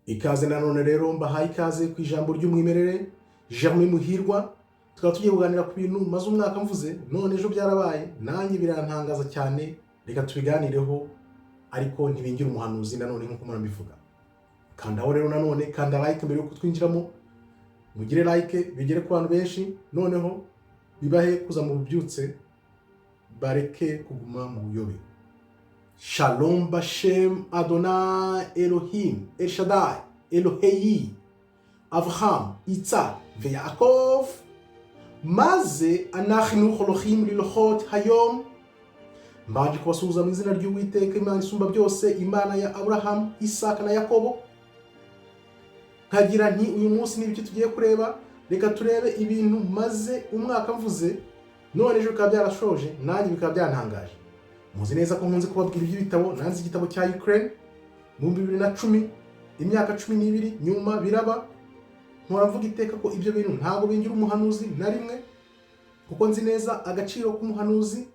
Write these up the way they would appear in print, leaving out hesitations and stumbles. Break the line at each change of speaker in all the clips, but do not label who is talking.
Ikaze nanone rero, mbahaye ikaze ku ijambo ry'umwimerere, Germain Muhirwa. Tukaba tugiye kuganira ku bintu maze umwaka mvuze, none ejo byarabaye, nanjye birantangaza cyane. Reka tubiganireho, ariko ntibingira umuhanuzi nanone nk'uko murabivuga. Kandaho rero nanone, kanda like mbere yuko twinjiramo, mugire like bigere ku bantu benshi, noneho bibahe kuza mu bubyutse, bareke kuguma mu buyobe. Shalom Bashem Adonai Elohim El Shaddai Eloheyi Avraham Yitzhak Yaakov. Maze anachnu holochim lilochot hayom. Mbanje kubasuhuza mu izina ry'Uwiteka Imana isumba byose, Imana ya Aburahamu, Isaka na Yakobo. Nkagira nti: uyu munsi ni ibiki tugiye kureba? Reka turebe ibintu maze umwaka mvuze, none ejo bikaba byarashoje, nanjye bikaba byantangaje. Muzi neza ko nkunze kubabwira iby'ibitabo. Nanze igitabo cya Ukraine mu 2010, imyaka 12 nyuma biraba. Mpora mvuga iteka ko ibyo bintu ntabwo bingira umuhanuzi na rimwe, kuko nzi neza agaciro k'umuhanuzi.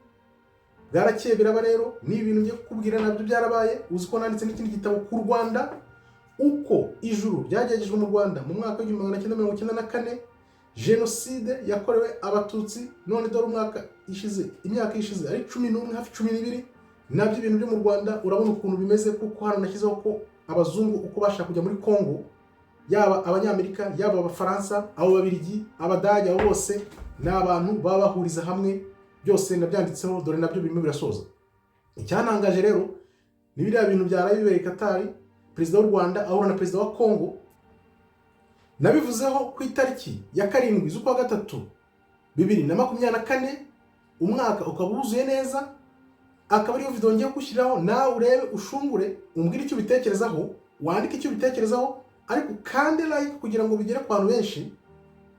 Bwarakeye biraba. Rero ni ibintu ngiye kukubwira nabyo byarabaye. Uzi ko nanditse n'ikindi gitabo ku Rwanda, uko ijuru ryageragejwe mu Rwanda mu mwaka w'1994, jenoside yakorewe Abatutsi. None dore umwaka ishize, imyaka ishize ari 11, hafi 12, nabyo ibintu byo mu Rwanda urabona ukuntu bimeze, kuko hano nashyizeho ko abazungu uko bashaka kujya muri Congo, yaba Abanyamerika, yaba Abafaransa, abo Babirigi, Abadage, abo bose ni abantu baba bahuriza hamwe. Byose nabyanditseho, dore nabyo birimo birasoza. Icyantangaje rero ni biriya bintu byaraye bibereye Katari, perezida w'u Rwanda ahura na perezida wa Congo. Nabivuzeho ku itariki ya 7 z'ukwa gatatu 2024, umwaka ukaba wuzuye neza. Akaba ariyo video ngiye gushyiraho, nawe urebe, ushungure, umbwire icyo ubitekerezaho, wandike icyo ubitekerezaho, ariko ukande like kugira ngo bigere ku bantu benshi,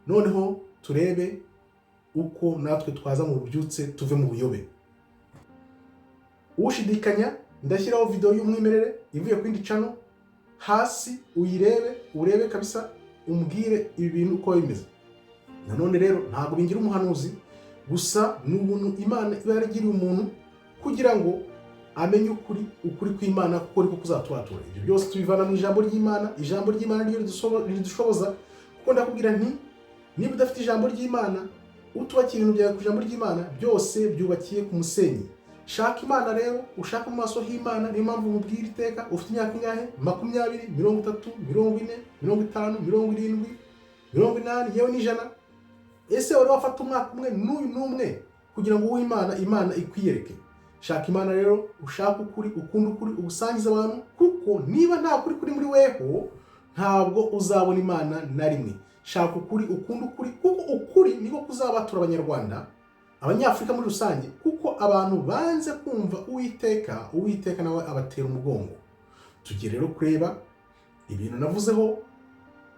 noneho turebe uko natwe twaza mu bubyutse, tuve mu buyobe. Ushidikanya, ndashyiraho video y'umwimerere ivuye ku yindi channel hasi, uyirebe, urebe kabisa, umbwire ibi bintu uko bimeze. Nanone rero ntabwo bingira umuhanuzi, gusa ni ubuntu Imana iba yaragiriye umuntu kugira ngo amenye ukuri, ukuri kw'Imana, kuko niko kuzaturatura. Ibyo byose tubivana mu ijambo ry'Imana. Ijambo ry'Imana ryo ridushoboza, kuko ndakubwira nti: niba udafite ijambo ry'Imana, utubakiye ibintu byawe ku ijambo ry'Imana, byose byubakiye ku musenyi. Shaka Imana rero, ushaka mu maso h'Imana. Niyo mpamvu mubwira iteka: ufite imyaka ingahe? 20, 30, 40, 50, 70, 80, yewe n'100. Ese wari wafata umwaka umwe n'uyu n'umwe kugira ngo uhe Imana, Imana ikwiyereke? Shaka Imana rero, ushake ukuri, ukunde ukuri, ugusangize abantu, kuko niba nta kuri kuri muri weho, ntabwo uzabona Imana na rimwe. Shaka ukuri, ukunde ukuri, kuko ukuri niko kuzabatura Abanyarwanda, Abanyafurika muri rusange, kuko abantu banze kumva Uwiteka, Uwiteka nawe abatera umugongo. Tugiye rero kureba ibintu navuzeho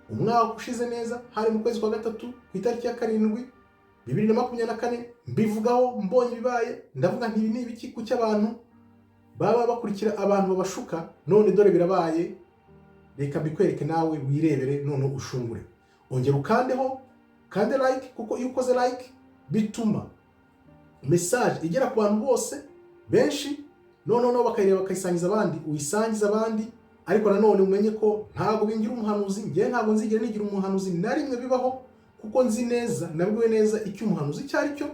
umwaka ushize neza, hari mu kwezi kwa gatatu ku itariki ya 7 2024. Mbivugaho mbonye ibibaye, ndavuga nti: ibi ni ibiki? Kuki abantu baba bakurikira abantu babashuka? None dore birabaye. Reka mbikwereke nawe wirebere, noneho ushungure. Ongera ukandeho, kande like, kuko iyo ukoze like bituma message igera ku bantu bose benshi, noneho nabo bakayireba, bakayisangiza abandi. Uyisangiza abandi, ariko nanone umenye ko ntabwo bingira umuhanuzi. Njyewe ntabwo nzigera nigira umuhanuzi na rimwe bibaho, kuko nzi neza, nabwiwe neza icyo umuhanuzi icyo ari cyo.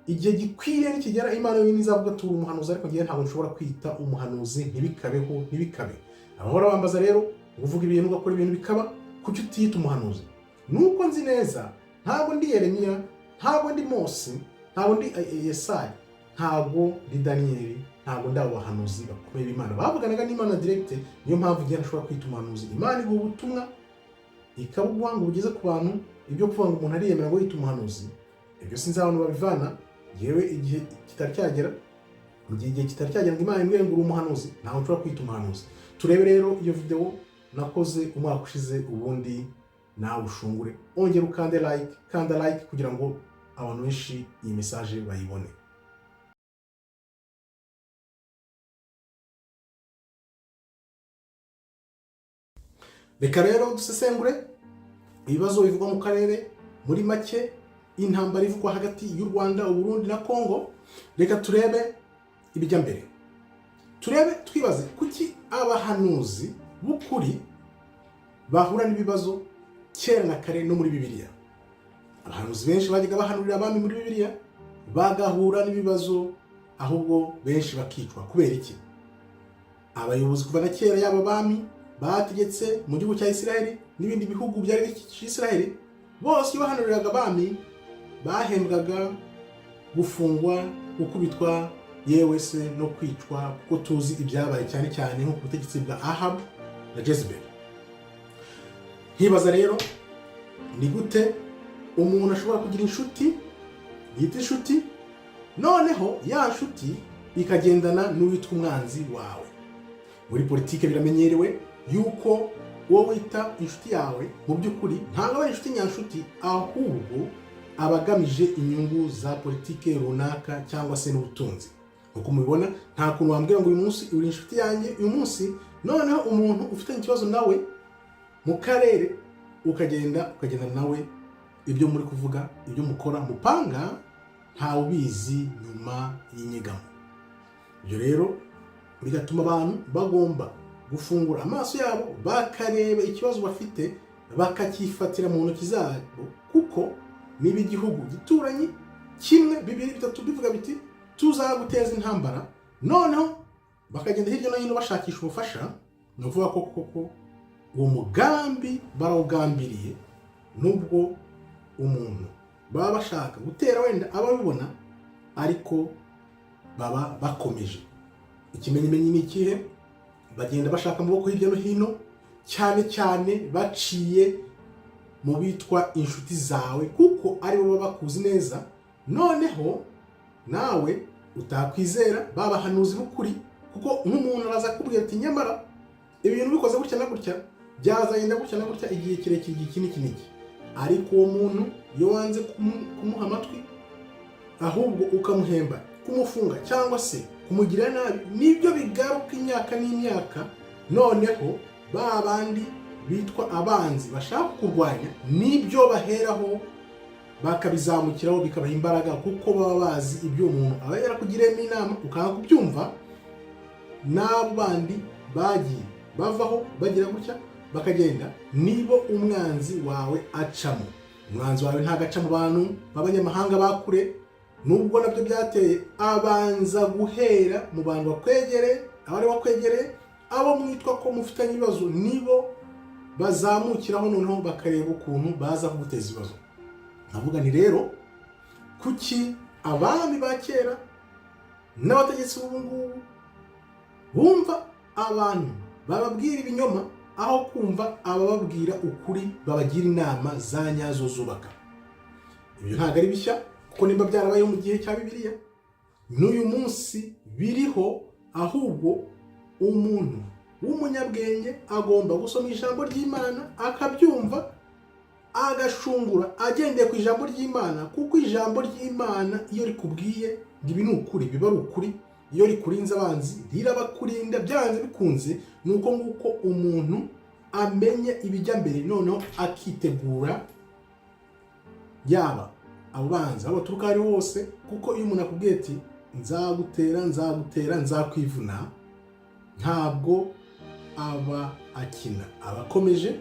Igihe gikwiye nikigera, Imana yonyine izavuga turi umuhanuzi, ariko njyewe ntabwo nshobora kwita umuhanuzi. Ntibikabeho, ntibikabe. Abahora bambaza rero ngo: uvuga ibintu, ugakora ibintu bikaba, kuki utiyita umuhanuzi? Nuko nzi neza ntabwo ndi Yeremiya, ntabwo ndi Mose, ntabwo ndi Yesaya, ntabwo ndi Daniyeli, ntabwo ndi abo bahanuzi bakomeye b'Imana bavuganaga n'Imana direct. Niyo mpamvu njye ntashobora kwita umuhanuzi. Imana iguha ubutumwa, ikabuguha ngo bugeze ku bantu. Ibyo kuvuga ngo umuntu ariyemera ngo yita umuhanuzi, ibyo sinzi abantu babivana. Yewe, igihe kitari cyagera, mu gihe igihe kitari cyagera ngo Imana imbwire ngo uri umuhanuzi, ntabwo nshobora kwita umuhanuzi. Turebe rero iyo video nakoze umwaka ushize, ubundi nawe ushungure. Ongera ukande like, kanda like kugira ngo abantu benshi iyi message bayibone. Reka rero dusesengure ibibazo bivugwa mu karere, muri make intambara ivugwa hagati y'u Rwanda, Uburundi na Congo. Reka turebe ibijya mbere, turebe, twibaze kuki abahanuzi b'ukuri Bahura n'ibibazo kera na kare no muri Bibiliya. Abahanuzi benshi bajyaga bahanurira abami muri Bibiliya bagahura n'ibibazo, ahubwo benshi bakicwa. Kubera iki? Abayobozi kuva na kera, yaba abami bategetse mu gihugu cya Isiraheli n'ibindi bihugu byari bikikije Isiraheli, bose iyo bahanuriraga abami bahembwaga gufungwa, gukubitwa, yewe se no kwicwa, kuko tuzi ibyabaye cyane cyane nko ku butegetsi bwa Ahabu na Jezebel. Nkibaza rero, ni gute umuntu ashobora kugira inshuti yita inshuti, noneho ya nshuti ikagendana n'uwitwa umwanzi wawe? Muri politike biramenyerewe yuko uwo wita inshuti yawe mu by'ukuri ntabwo aba ari inshuti nyanshuti, ahubwo aba agamije inyungu za politike runaka cyangwa se n'ubutunzi. Nk'uko mubibona, nta kuntu wambwira ngo uyu munsi uri inshuti yanjye uyu munsi, noneho umuntu ufitanye ikibazo nawe mu karere ukagenda ukagendana nawe, ibyo muri kuvuga, ibyo mukora, mupanga, ntawe ubizi nyuma y'inyegamo. Ibyo rero bigatuma abantu bagomba gufungura amaso yabo, bakareba ikibazo bafite, bakacyifatira mu ntoki zabo, kuko niba igihugu gituranye kimwe, bibiri, bitatu bivuga biti: "Tuzaguteza intambara", noneho bakagenda hirya no hino bashakisha ubufasha, ni ukuvuga ko koko uwo mugambi barawugambiriye, nubwo umuntu baba bashaka gutera wenda ababibona, ariko baba bakomeje. Ikimenyimenyi ni ikihe? Bagenda bashaka amaboko hirya no hino, cyane cyane baciye mu bitwa inshuti zawe, kuko aribo baba bakuzi neza. Noneho nawe utakwizera ba bahanuzi b'ukuri, kuko nk'umuntu araza akubwira ati: "Nyamara ibintu bikoze gutya na gutya byazagenda gutya na gutya igihe kirekire, igihe iki n'iki n'iki." Ariko uwo muntu iyo wanze kumuha amatwi, ahubwo ukamuhemba kumufunga cyangwa se kumugirira nabi, nibyo bigaruka imyaka n'imyaka. Noneho ba bandi bitwa abanzi bashaka kurwanya, nibyo baheraho bakabizamukiraho, bikabaha imbaraga, kuko baba bazi ibyo umuntu aba yarakugiriyemo inama ukanga kubyumva. N'abo bandi bagiye bavaho bagira gutya bakagenda, nibo umwanzi wawe acamo. Umwanzi wawe ntabwo aca mu bantu b'abanyamahanga ba kure, nubwo nabyo byateye. Abanza guhera mu bantu bakwegereye, abari bakwegereye, abo mwitwa ko mufitanye ibibazo, nibo bazamukiraho, noneho bakareba ukuntu baza kuguteza ibibazo. Nkavuga ni rero, kuki abami ba kera n'abategetsi b'ubu ngubu bumva abantu bababwira ibinyoma aho kumva abababwira ukuri, babagira inama za nyazo zubaka? Ibyo ntabwo ari bishya, kuko nimba byarabayeho mu gihe cya Bibiliya, n'uyu munsi biriho. Ahubwo umuntu w'umunyabwenge agomba gusoma ijambo ry'Imana, akabyumva, agashungura agendeye ku ijambo ry'Imana, kuko ijambo ry'Imana iyo rikubwiye ngo ibi ni ukuri, biba ari ukuri. Iyo rikurinze abanzi, rirabakurinda byanze bikunze. Ni uko nguko umuntu amenya ibijya mbere, noneho akitegura, yaba abo banzi aho baturuka aho ari hose. Kuko iyo umuntu akubwiye ati: "Nzagutera, nzagutera, nzakwivuna", ntabwo aba akina, aba akomeje.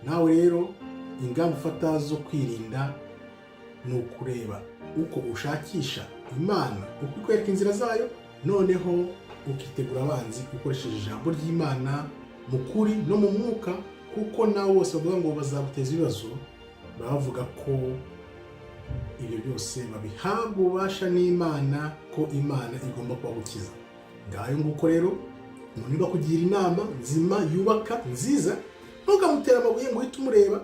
Nawe rero ingamba ufata zo kwirinda ni ukureba uko ushakisha Imana, uko ikwereka inzira zayo, noneho ukitegura abanzi ukoresheje ijambo ry'Imana mu kuri no mu mwuka, kuko nawe bose bavuga ngo bazaguteza ibibazo, baba bavuga ko ibyo byose babihabwa ububasha n'Imana, ko Imana igomba kubagukiza. Ngayo nguko rero, umuntu niba kugira inama nzima yubaka nziza, ntukamutere amabuye ngo uhite umureba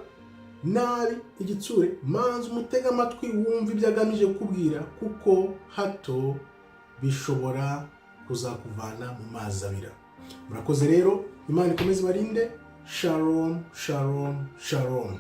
nabi igitsure. Manza umutege amatwi, wumve ibyo agamije kukubwira, kuko hato bishobora kuzakuvana mu mazi abira. Murakoze rero, Imana ikomeze ibarinde. Shalom, shalom, shalom.